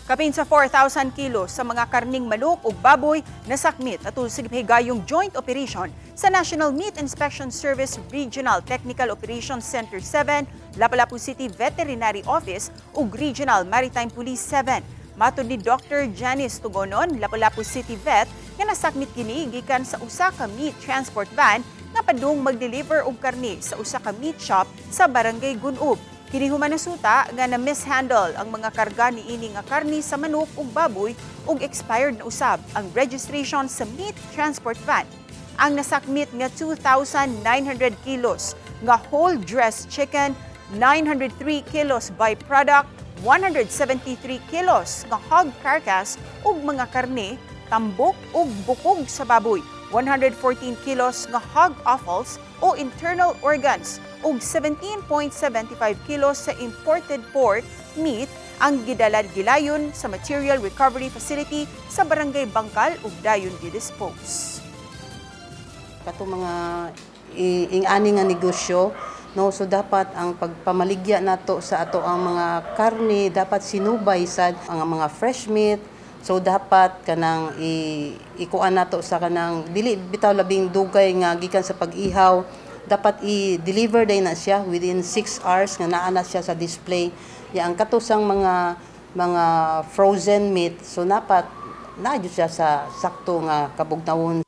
Kapin sa 4,000 kilos sa mga karning manok ug baboy nasakmit atul sa gipahigayong joint operation sa National Meat Inspection Service Regional Technical Operations Center 7, Lapu-Lapu City Veterinary Office ug Regional Maritime Police 7. Matod ni Dr. Janice Tugonon, Lapu-Lapu City Vet, nga nasakmit kini gikan sa usa ka meat transport van nga padung mag-deliver og karne sa usa ka meat shop sa Barangay Gun-ob. Kini human nasuta nga na mishandle ang mga karga niini nga karni sa manok ug baboy ug expired na usab ang registration sa meat transport van. Ang nasakmit nga 2,900 kilos nga whole dressed chicken, 903 kilos byproduct, 173 kilos nga hog carcass ug mga karne, tambok ug bukog sa baboy, 114 kilos nga hog offals o internal organs ug 17.75 kilos sa imported pork meat ang gidalad gilayon sa Material Recovery Facility sa Barangay Bangkal ug dayon gidispose. Katong mga ing-ani nga negosyo, no? So dapat ang pagpamaligya nato sa ato ang mga karne dapat sinubay sa ang mga fresh meat. So dapat kanang ikuan nato sa kanang dili bitaw labing dugay nga gikan sa pag-ihaw, dapat i-deliver day na siya within 6 hours nga naa na siya sa display ya. Ang katusang mga frozen meat, so dapat naa jud siya sa sakto nga kabugnawon.